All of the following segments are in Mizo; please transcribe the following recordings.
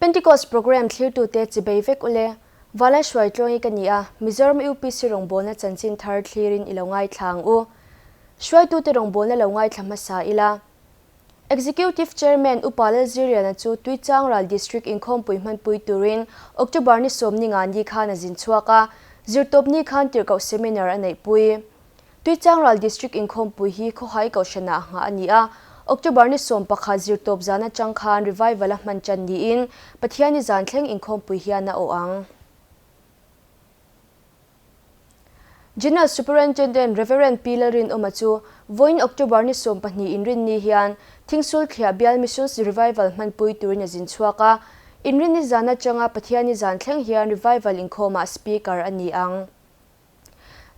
Pentecost Programme thlirtute chibei vek ule. Vala Hruaitluangi ka ni a, Mizoram UPC rawngbawlna chanchin thar thlirin i lo ngaithla ang u. Hruaitute rawngbawlna lo ngaithla hmasa ila. Executive Chairman Upa Lalziriana chu Tuichangral District inkhawmpui hmanpui turin October ni 14 ni khan a zin chhuak a, zirtawpni khan tirhkoh seminar a neihpui. Tuichangral District inkhawmpui hi Khawhai Kohhranah nghah a ni a, October ni 11 zirtawp zan atang khan revival a hman tan niin Pathianni zan thleng inkhawmpui hian a awh ang. General Superintendent Rev. Pi Lalrinawma chu vawiin October ni 12 inrinni hian Thingsulthliah Bial Missions Revival hmanpui turin a zin chhuak a, inrinni zan atanga Pathianni zan thleng hian revival inkhawmah Speaker a ni ang.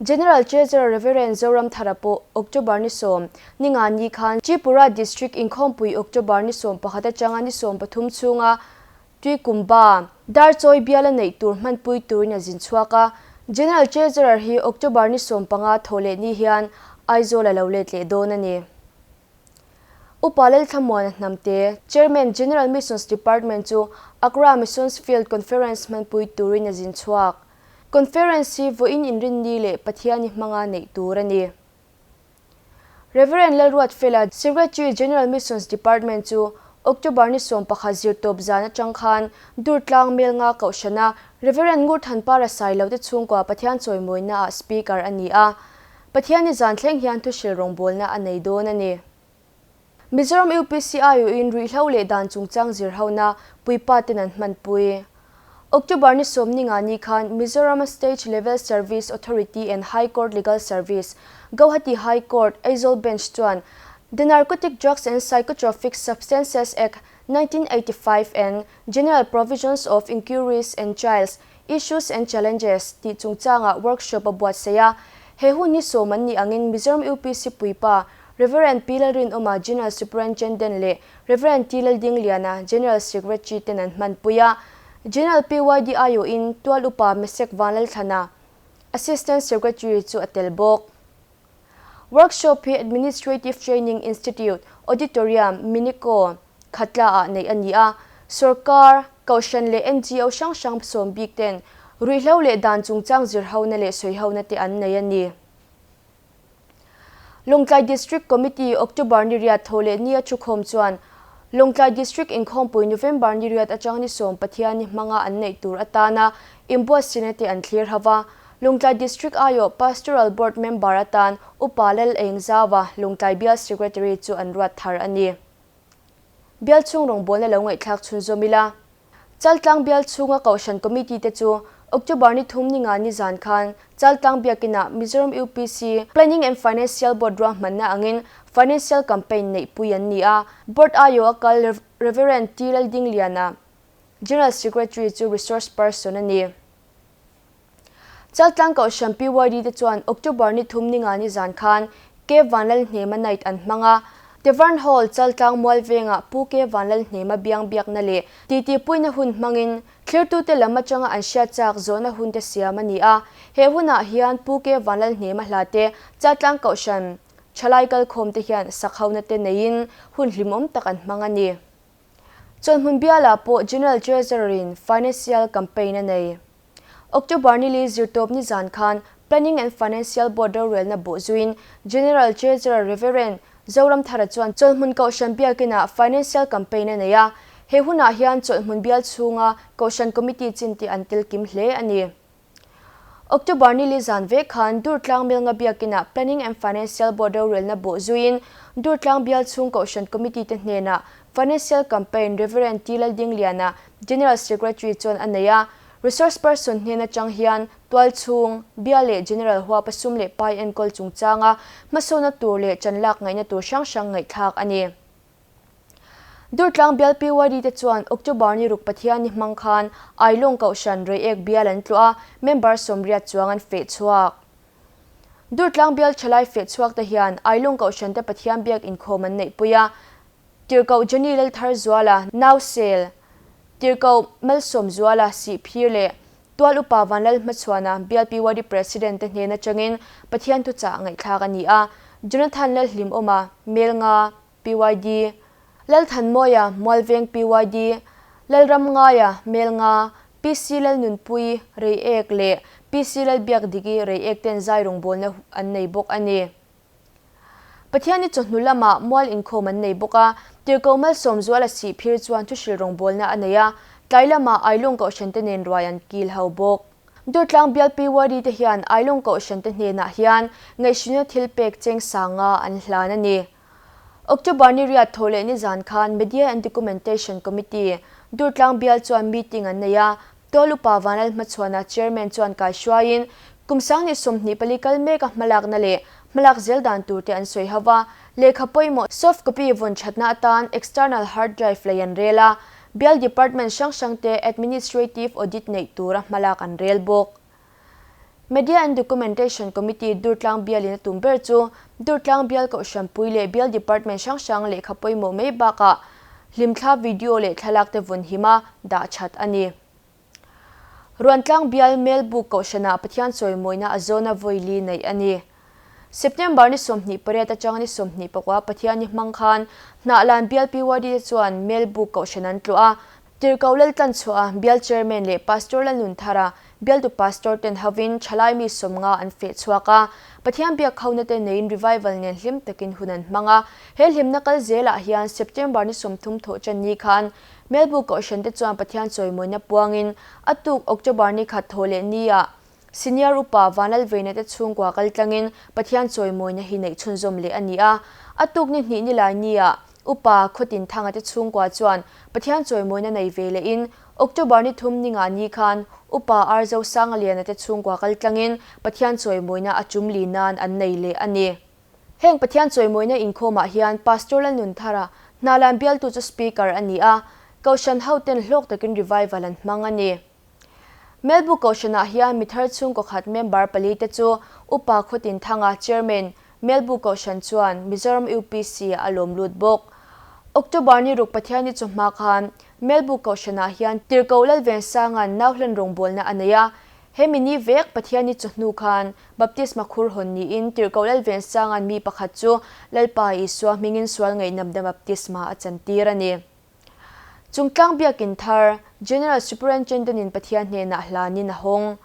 General Treasurer Rev. Zoramthara pawh October ni 10, ninga ni khan Tripura District inkhawmpui October ni 11 atanga ni 13 chhunga Tuikumba, Darchawi biala neih tur hmanpui turin a zin chhuak a. General Treasurer hi October ni 15 thaw leh ni hian Aizawl a lo let leh dawn a ni. Upa Lalthlamuana Hnamte, Chairman, General Missions Department chu Accra Missions Field Conference hmanpui turin a zin chhuak. Conference hi vawiin inrinni leh Pathiani hmanga neih tur a ni. Rev. Lalruatfela, Secretary, General Missions Department chu October ni 11 zirtawp zan atang khan Durtlang Melnga Kohhrana Rev. Ngurthanpara Sailote chhungkua Pathian chawimawina ah Speaker a ni a. Pathianni zan thleng hian thuhril rawngbawlna a nei dawn a ni. Mizoram UPC aiawhin ruihhlo leh dan chungchang zirhona puipa ten an hmanpui. October ni 14 ni khan Mizoram State Level Service Authority and High Court Legal Service, Gauhati High Court, Aizawl Bench chuan The Narcotic Drugs and Psychotropic Substances Act, 1985 and General Provisions of Inquiries and Trials, Issues and Challenges tih chungchangah workshop a buatsaih a. He hun hi sawm an nih angin Mizoram UPC puipa Rev. Pi Lalrinawma, General Superintendent leh Rev. T Laldingliana, General Secretary ten an hmanpui a. General PYD aiawhin Tual Upa Mesek Vanlalthlana, Assistant Secretary chu a tel bawk. Workshop hi Administrative Training Institute, Auditorium, Minico, Khatla-ah neih a ni a. Sorkar, Kohhran leh NGO hrang hrang sawm bik ten ruihhlo leh dan chungchang zirhona leh sawihona te an nei a ni. Lawngtlai District Committee October ni riat tho leh nia thukhawm chuan Lawngtlai District inkhawmpui November ni riat atang ni 10 Pathianni hmanga an neih tur atana inbuatsaihna te an thlir ho va. Lawngtlai District aiawh Pastoral Board member atan Upa Lal Engzaua Lawngtlai Bial Secretary chu an ruat thar a ni. Bial chhung rawngbawlna lo ngaihthlak chhunzawm ila. Chaltlang bial chhunga Kohhran Committee te chu October ni thum ni nga ni zan khan Chaltlang biakinah Mizoram UPC Planning and Financial Board ruahmanna angin Financial Campaign neihpui an ni a. Board aiawh a kal Rev. T Laldingliana, General Secretary chu Resource Person a ni. Chaltlang Kohhran PYD te chuan October ni thum ni nga ni zan khan K Vanlalhnema Night an hmang a. Tavern Hall, Chaltlang Mual vengah Pu K Vanlalhnema biang biakna leh titi puina hun hmangin thlirtute lam atanga an hriat chak zawhna hun te siam a ni a. He hunah hian Pu K Vanlalhnema hla te Chaltlang Kohhran thalai kalkhawm te hian sakhona te neiin hun hlimawm tak an hmang a ni. Chawlhmun bialah pawh General Treasurer-in Financial Campaign a nei. October ni li zirtawp ni zan khan Planning and Financial Board rorelna bawh zuiin General Treasurer Rev. Zoramthara chuan Chawlhmun Kohhran biakinah Financial Campaign a nei a. He hunah hian Chawlhmun bial chhunga Kohhran Committee chin te an tel kim hle a ni. October ni li zan vek khan Durtlang Milnga biakinah Planning and Financial Board rorelna bawh zuiin Durtlang bial chhung Kohhran Committee te hnenah Financial Campaign Rev. T Laldingliana, General Secretary chuan a nei a. Resource person hnen atang hian tual chhung, bial leh General huapa sum leh pai enkawl chungchanga hmasawna tur leh chanlak ngaihna tur hrang hrang ngaihthlak a ni. Durtlang bial PYD te chuan October ni ruk Pathianni hmang khan Ailawng Kohhran Reiek bial an tluah a, member 80 chuang an feh chhuak. Durtlang bial thalai feh chhuak te hian Ailawng Kohhran te Pathian biak inkhawm an neihpui a, Tirhkoh Johnny Laltharzuala, Nausel, Tirhkoh Malsawmzuala, Sihphir leh Tual Upa Vanlal Hmachhuana, Bial PYD President te hnen atangin Pathian thuchah ngaihthlak a ni a. Jonathan Lalhlimawma, Melnga, PYD, Lalthanmawia, Mualveng PYD, Lalramngaia, Melnga, PC Lalnunpuii, Reiek leh PC Lalbiakdiki, Reiek ten zai rawngbawlna an nei bawk a ni. Pathianni chawhnu lamah mual inkhawm an nei bawk a, Tirhkoh Malsawmzuala Sihphir chuan thuhril rawngbawlna a nei a, tlai lamah Ailawng Kohhran te nen ruai an kil ho bawk. Durtlang bial PYD te hian Ailawng Kohhran te hnenah hian ngaihhruina thil pek cheng sanga an hlan a ni. October ni riat thaw leh nizan khan Media and Documentation Committee, Durtlang bial chuan meeting an nei a, Tual upa Vanlal Hmachhuana Chairman chuan kaihruaiin kum 2024 kal meka hmalakna leh hmalak zel dan tur te an sawi ho va, lehkha pawimawh soft copy vawn thatna atan external hard drive lei an rel a, bial department hrang hrang te administrative audit neih tura hmalak an rel bawk. Media and Documentation Committee Durtlang bialin a tum ber chu Durtlang bial Kohhranpui leh bial department hrang hrang lehkha pawimawh mai bakah hlimthla video leh thlalak te vawn hima dah that a ni. Ruantlang bial Melbuk Kohhranah Pathian chawimawina a zawna vawi li neih a ni. September ni 28 atanga ni 24 Pathianni hmang khan Hnahlan bial PYD te chuan Melbuk Kohhran an tlawh a, Tirhkoh Laltlanchhuah a bial Chairman leh Pastor Lalnunthara bialtu Pastor ten hovin thalai mi 50 an feh chhuak a, Pathian biak khona te neiin revival nen hlim takin hun an hmang a. He hlimna kal zelah hian September ni 30 thawh tan ni khan Melbu Kohhran te chuan Pathian chawimawina puangin a tuk October ni khat thawh leh ni ah Senior upa Vanlalveina te chhungkua kal tlangin Pathian chawimawina hi neih chhunzawm leh a ni a. A tuk ni hnih ni lai ni ah Upa Khawtinthanga te chhungkua chuan Pathian chawimawina nei ve lehin October ni thum ni nga ni khan Upa Arzo Sangaliana te chhungkua kal tlangin Pathian chawimawina a tum li nan an nei leh a ni. Heng Pathian chawimawina inkhawmah hian Pastor Lalnunthara, Hnalan bialtu chu Speaker a ni a, Kohhran hoten hlawk takin revival an hmang a ni. Melbu Kohhranah hian mithar chhungkaw khat member pali te chu Upa Khawtinthanga, Chairman, Melbu Kohhran chuan Mizoram UPC ah a lawm lut bawk. October ni ruk Pathianni chawhma khan Melbu Kohhranah hian Tirhkoh Lalvensanga'n nauhlen rawngbawlna a nei a. He mi ni vek Pathianni chawhnu khan Baptisma khur hawn niin Tirhkoh Lalvensanga'n mi pakhat chu Lalpa Isua hmingin sual ngaihnamna baptisma a chantir a ni. Chungtlang Biakinn thar, General Superintendent-in Pathian hnenah hlanin a hawng.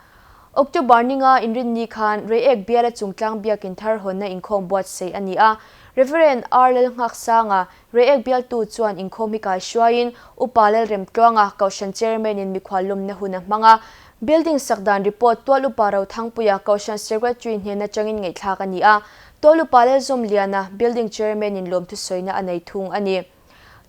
October ninga inrinni khan Reiek biala Chungtlang Biakinn thar hawnna inkhawm buatsaih a ni a. Rev. R. Lalngaksanga, Reiek bialtu chuan inkhawm hi kaihruaiin Upa Lalremtluanga, Kohhran Chairman-in mikhual lawmna hun a hmang a. Building sak dan report Tual Upa Rothangpuia, Kohhran Secretary hnen atangin ngaihthlak a ni a. Tual Upa Lalzawmliana, Building Chairman-in lawmthusawina a nei thung a ni.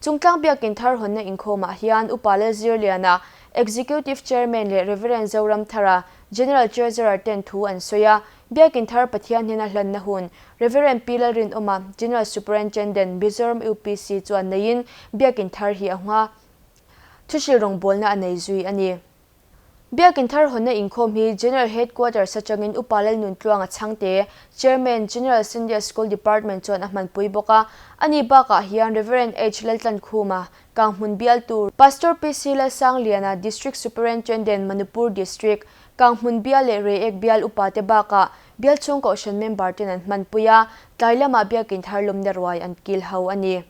Chungtlang Biakinn thar hawnna inkhawmah hian Upa Lalzirliana, Executive Chairman leh Rev. Zoramthara, General Treasurer ten thu an sawi a. Biakinn thar Pathian hnena hlanna hun Rev. Pi Lalrinawma, General Superintendent, Mizoram UPC chuan neiin Biakinn thar hi a hung a, thuhril rawngbawlna a nei zui a ni. Biakinn thar hawnna inkhawm hi General Headquarters atangin Upa Lalnuntluanga Chhangte, Chairman, General Sunday School Department chuan a hmanpui bawk a. Ani bakah hian Rev. H. Laltlankhuma, Kanghmun bialtu, Pastor PC Lalsangliana, District Superintendent, Manipur District, Kanghmun bial leh Reiek bial upate bakah bial chhung kohhran member ten an hmanpui a, tlai lamah Biakinn thar lawmna ruai an kil ho a ni.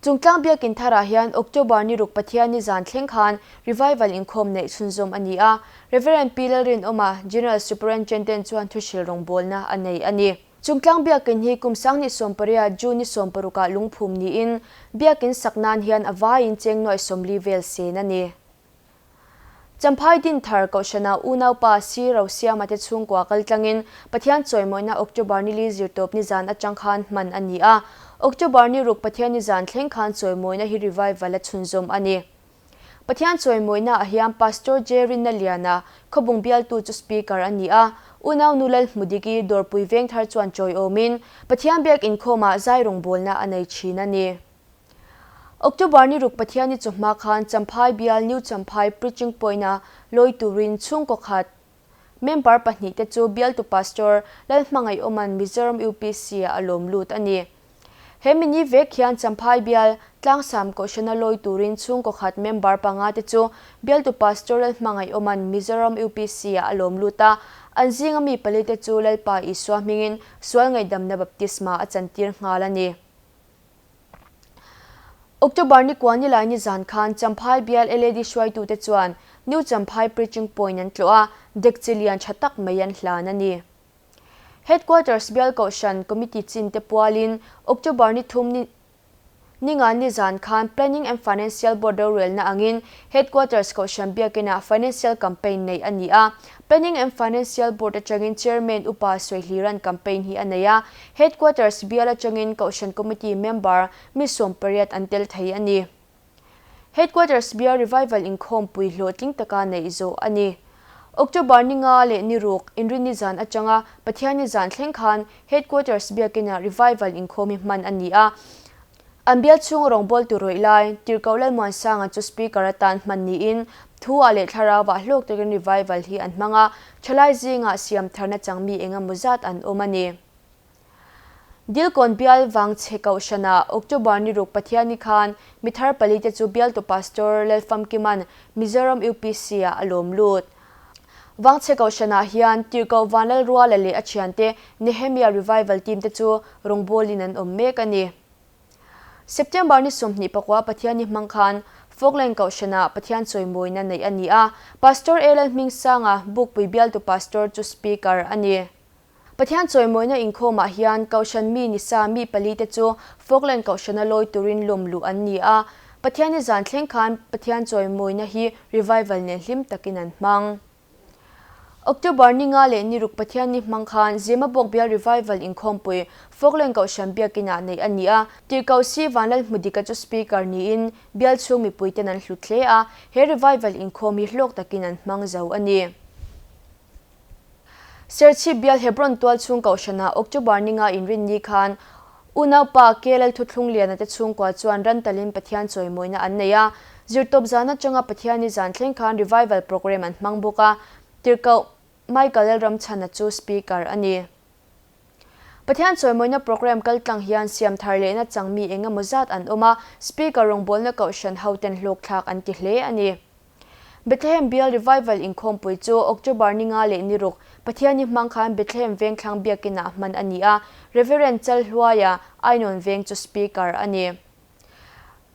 Chungtlang Biakinn tharah hian October ni ruk Pathianni zan thleng khan Revival inkhawm neih chhunzawm a ni a, Rev. Pi Lalrinawma, General Superintendent chuan thuhril rawngbawlna a nei a ni. Chungtlang Biakinn hi kum 2018 June ni 16 ah lungphum niin Biakinn sak nan hian a vaiin cheng nuaih 40 vel sen a ni. Champhai Dinthar Kohhrana unaupa Si Rosiama te chhungkua kal tlangin Pathian chawimawina October ni li zirtawp ni zan atang khan hman a ni a. October ni ruk Pathian ni zan thleng khan chawimawina hi revival a chhunzawm a ni. Pathian chawimawina ah hian Pastor J Rinna Liana, Khawbung bialtu chu Speaker a ni a. Unau nu Lalhmudiki, Dawrpui Vengthar chuan chawiawmin Pathian biak inkhawmah zai rawngbawlna a nei thin a ni. October ni ruk Pathianni chawhma khan Champhai bial New Champhai Preaching Point-a lawi turin chhungkaw khat member pahnihte chu bialtu Pastor Lalhmangaihawma'n Mizoram UPC-ah a lawm lut a ni. He mini vek hian Champhai bial Tlangsam Kohhrana lawi turin chhungkaw khat member panga te chu bialtu Pastor Lalhmangaihawma'n Mizoram UPC-ah a lawm lut a, an zinga mi pali te chu Lalpa Isua hmingin sual ngaihdamna baptisma a chantir nghal a ni. October ni kua nilai ni zan khan Champhai bial LAD hruaitute chuan New Champhai Preaching Point an tlawh a, dekchi lian tha tak mai an hlan a ni. Headquarters bial kohhran committee chin te pualin October ni thum ni Ninga ni zan khan Planning and Financial Board rorelna angin Headquarters Kohhran Biakinah Financial Campaign neih a ni a. Planning and Financial Board atangin Chairman Upa Suihliran campaign hi a nei a. Headquarters bial atangin Kohhran Committee member mi 80 an tel thei a ni. Headquarters bial Revival inkhawmpui hlawhtling taka neih zawh a ni. October ni nga leh ni ruk Inrinni zan atanga Pathianni zan thleng khan Headquarters biakinah Revival inkhawm hi hman a ni a. An bial chhunga rawngbawltu rawih lai, Tirhkoh Lalmuansanga chu Speaker atan hman niin thu-ah leh thlarauah hlawk takin Revival hi an hmang a, thalai zingah siam tharna changmi engemaw zat an awm a ni. Dilkawn bial Vangchhe Kohhranah October ni ruk Pathianni khan mithar palite chu bialtu Pastor Lalfamkima'n Mizoram UPC-ah a lawm lut. Vangchhe Kohhranah hian Tirhkoh Vanlalruala leh a thiante Nehemia Revival team te chu rawngbawlin an awm mek a ni. September ni 24 Pathianni hmang khan Falkland Kohhranah Pathian chawimawina neih a ni a, Pastor A Lalhmingsanga Bukpui bialtu Pastor chu Speaker a ni. Pathian chawimawina inkhawmah hian Kohhran mi nisa mi palite chu Falkland Kohhrana lawi turin lawm luh an ni a. Pathianni zan thleng khan Pathian chawimawina hi revival nen hlim takin an hmang. October ni nga leh ni ruk Pathianni hmang khan Zemabawk Bial Revival inkhawmpui Falkland Kohhran biakinah neih a ni a. Tirhkoh Si Vanlalhmudika chu Speaker niin bial chhung mipuiten an hlut hle a, he revival inkhawm hi hlawk takin an hmang zo a ni. Serchhip bial Hebron tualchhung kohhranah October ninga inrinni khan unaupa KLL Thuthlungliana te chhungkua chuan Rantalin Pathian chawimawina an nei a, zirtawp zan atanga Pathianni zan thleng khan revival programme an hmang bawk a, Tirhkoh Michael Lalramchhana chu Speaker a ni. Pathian chawimawina programme kaltlang hian siam thar lehna chang mi eng emaw zat an awm a, Speaker rawngbawlna kohhran hoten hlawkthlak an ti hle a ni. Bethlehem Bial Revival inkhawmpui chu October ni nga leh ni ruk, Pathianni hmang khan Bethlehem Vengthlang Biakinah hman a ni a, Reverend Chalhluaia, Ainawn Veng chu Speaker a ni.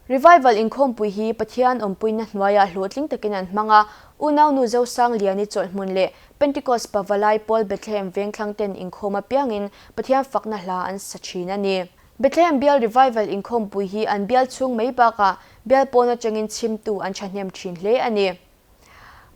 Revival inkhawmpui hi Pathian awmpuina hnuaiah hlawhtling takin an hmang a, unaunu Zosangliani chawlhhmun leh Pentecost Pavalai Pawl Bethlehem Vengthlang ten inkhawm apiangin Pathian fakna hla an sa thin a ni. Bethlehem Bial Revival inkhawmpui hi an bial chhung mai bakah bial pawn atangin chhimtu an thahnem thin hle a ni.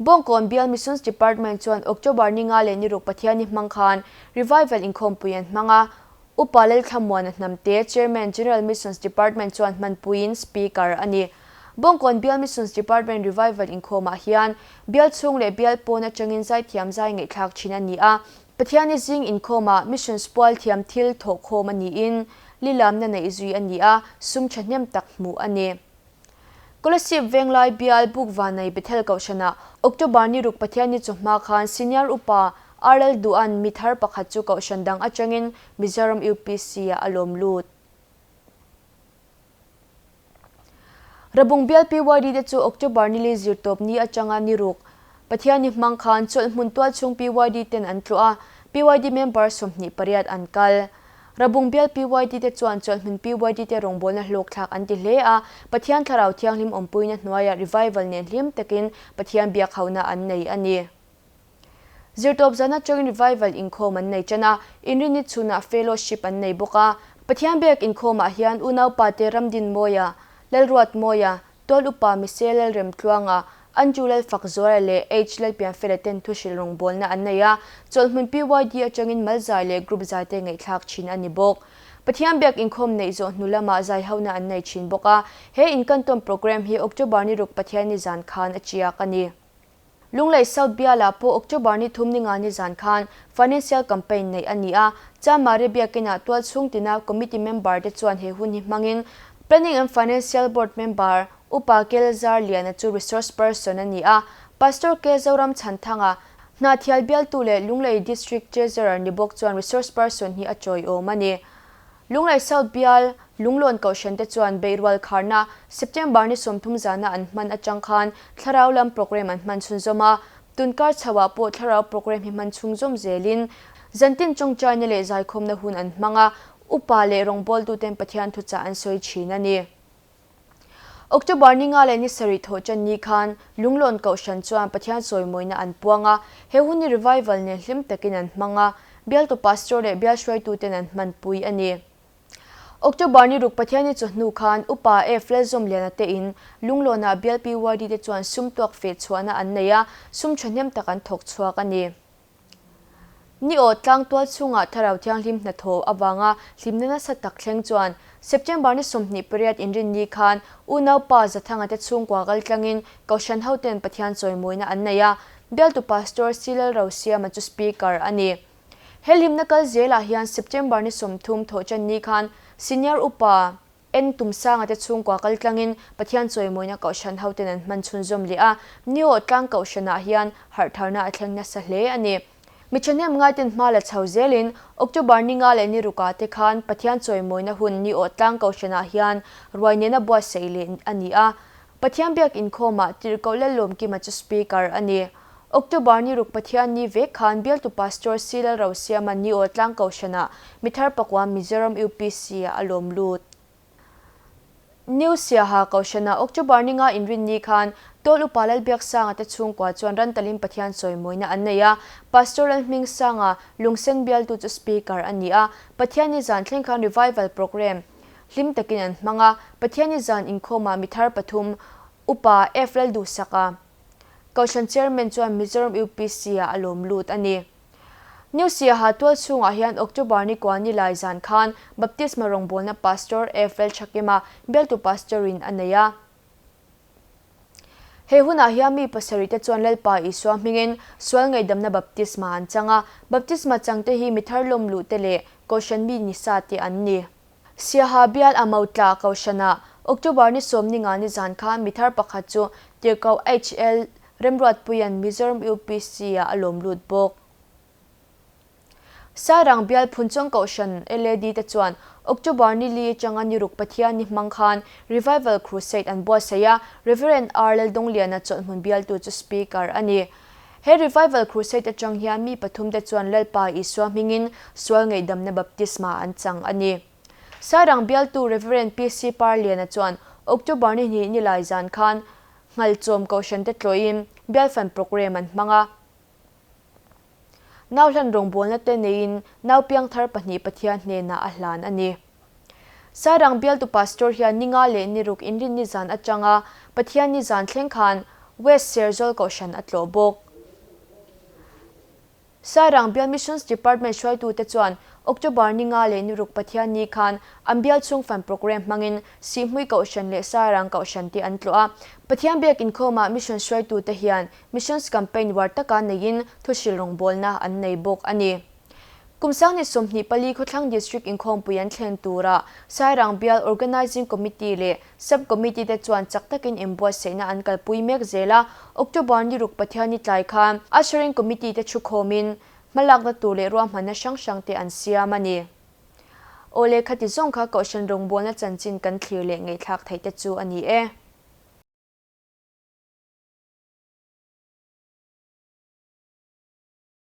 Bawngkawn Bial Missions Department chuan October ni nga leh ni ruk Pathianni hmang khan Revival inkhawmpui an hmang a, Upa Lalthlamuana Hnamte, Chairman, General Missions Department chuan hmanpuiin Speaker a ni. Bawngkawn Bial Missions Department Revival inkhawmah hian bial chhung leh bial pawn atangin zaithiam zai ngaihthlak thin a ni a, Pathiani zing inkhawmah Missions pual thiam thil thawhkhawm a niin lilamna neih zui a ni a, sum thahnem tak hmuh a ni. Kolasib Venglai bial Bukvanai Bethel Kohhranah October ni ruk Pathianni chawhma khan Senior Upa RL Duan mi thar pakhat chu Kohhran dang atangin Mizoram UPC-ah a lawm lut. Rabung bial PYD te chu October nili zirtawp ni atanga ni ruk Pathianni hmang khan chawlhhmun tualchhung PYD ten an tlawh a, PYD member 28 an kal. Rabung bial PYD te chuan chawlhhmun PYD te rawngbawlna hlawkthlak an ti hle a, Pathian Thlarau Thianghlim awmpuina hnuaiah revival nen hlim takin Pathian biakhauna an nei a ni. Zirtawp zan atangin revival inkhawm an nei tan a, Inrinni chhunah fellowship an nei bawk a. Pathian biak inkhawmah hian unaupate Ramdinmawia, Lalruatmawia, Tual Upa Mise Lalremtluanga, Andrew Lalfakzuala leh H Lalpianfela ten thuhrilh rawngbawlna an nei a, chawlhhmun PYD atangin malzai leh group zaite ngaihthlak thin a ni bawk. Pathian biak inkhawm neih zawh hnu lamah zaihona an nei thin bawk a, he inkantawn programme hi October ni ruk Pathianni zan khan a tiak a ni. Lunglei South bialah pawh October ni thum ni nga ni zan khan Financial Campaign neih a ni a, Chamari biakinah tualchhung tina Committee member te chuan he hun hi hmangin Planning and Financial Board member Upa Kelzar Liana chu Resource Person a ni a, Pastor K Zoram Chhanthanga, Hnahthial bialtu leh Lunglei District Treasurer ni bawk chuan Resource Person hi a chawiawm a ni. Lunglei South bial Lunglawn Kohhran te chuan beihrual kharna September ni 30 zana an hman atang khan thlarau lam programme an hman chhunzawm a, tunkar chhoah pawh thlarau programme hi hman chhungzawm zelin zantin tawngtaina leh zaikhawmna hun an hmang a, upa leh rawngbawltuten Pathian thuchah an sawi thin a ni. October ni nga leh ni sarih thawhṭan ni khan Lunglawn Kohhran chuan Pathian sawimawina an puang a, he hun hi revival nen hlim takin an hmang a, bialtu pastor leh bial hruaituten an hmanpui a ni. October ni ruk Pathianni chawhnu khan Upa F. Lalzawmliana te in Lunglawnah bial PYD te chuan sum tuak feh chhuahna an nei a, sum thahnem tak an thawk chhuak a ni. Ni aw tlang tual chhungah Thlarau Thianghlim hnathawh avanga hlimna nasa tak thleng chuan September ni 28 inrinni khan unaupa Zathanga te chhungkua kal tlangin Kohhran hoten Pathian chawimawina an nei a, bialtu Pastor C. Lalrosiama chu Speaker a ni. He hlimna kal zelah hian September ni 30 thawhṭan ni khan Senior Upa En Tumsanga te chhungkua kal tlangin Pathian chawimawina Kohhran hoten an hman chhunzawm leh a, Neo tlang Kohhranah hian harhtharna a thleng nasa hle a ni. Mi thahnem ngaiten hma la chho zelin October ni nga leh ni rukah te khan Pathian chawimawina hun Neo tlang Kohhranah hian ruai nena buatsaih leh a ni a. Pathian biak inkhawmah Tirhkoh Lallawmkima chu Speaker a ni. October ni ruk Pathian ni vek khan bialtu Pastor C. Lalrosiama Neo tlang Kohhranah mithar pakua Mizoram UPC ah a lawm lut. New Siaha Kohhranah October ni nga inrinni khan Tawl Upa Lalbiaksanga te chhungkua chuan Rantalin Pathian sawimawina an nei a, Pastor Lalhmingsanga Lungsen bialtu chu Speaker a ni a, Pathianni zan thleng khan Revival Programme hlim takin an hmang a, Pathianni zan inkhawmah mithar pathum Upa F. Lalduhsaka Kohhran Chairman chuan Mizoram UPC ah a lawm lut a ni. New Siaha tual chhungah hian October ni kua ni lai zan khan Baptisma rawngbawlna Pastor F. Lalthakima bialtu Pastor in a nei a. He hunah hian mi pasarih te chuan Lalpa Isua hmingin sual ngaihdamna baptisma an chang a. Baptisma changte hi mithar lawm luh te leh Kohhran mi ni sa te an ni. Siaha bial a Mautla Kohhranah October ni 15 ni zan khan mithar pakhat chu Tirhkoh HL Remruatpuia'n Mizoram UPC ah a lawm lut bawk. Sairang bial Phunchawng Kohhran LAD te chuan October ni li atanga ni ruk Pathian ni hmang khan Revival Crusade an buatsaih a, Rev. R Laldongliana chawlhhmun bialtu chu Speaker a ni. He Revival Crusade atang hian mi pathum te chuan Lalpa Isua hmingin sual ngaihdamna baptisma an chang a ni. Sairang bialtu Rev. PC Parliana chuan October ni hnih nilai zan khan Nghalchawm Kohhran te tlawhin bialfan programme an hmang a. Nau hlan rawngbawlna te neiin nau piangthar pahnih Pathian hnenah a hlan a ni. Sairang bialtu pastor hian ni nga leh ni ruk inrinni zan atanga Pathian ni zan thleng khan West Serzawl Kohhran a tlawh bawk. Sairang bial Missions Department hruaitute chuan October ni nga leh ni ruk Pathian ni khan an bial chhung fan programme hmangin Sihhmui Kohhran leh Sairang Kohhran te an tlawh a. Pathian biak inkhawmah Mission hruaitute hian Missions Campaign uar taka neiin thuhril rawngbawlna an nei bawk a ni. Kum sang ni 24 Khawthlang District inkhawmpui an thlen turah Sairang Bial Organising Committee leh Sub Committee te chuan chak takin inbuatsaihna an kalpui mek zel a, October ni ruk Pathianni tlai khan Ushering Committee te thukhawmin hmalakna tur leh ruahmanna hrang hrang te an siam a ni. Aw lehkha ti zawng kha Kohhran rawngbawlna chanchin kan thlir leh ngaihthlak theih te chu a ni e.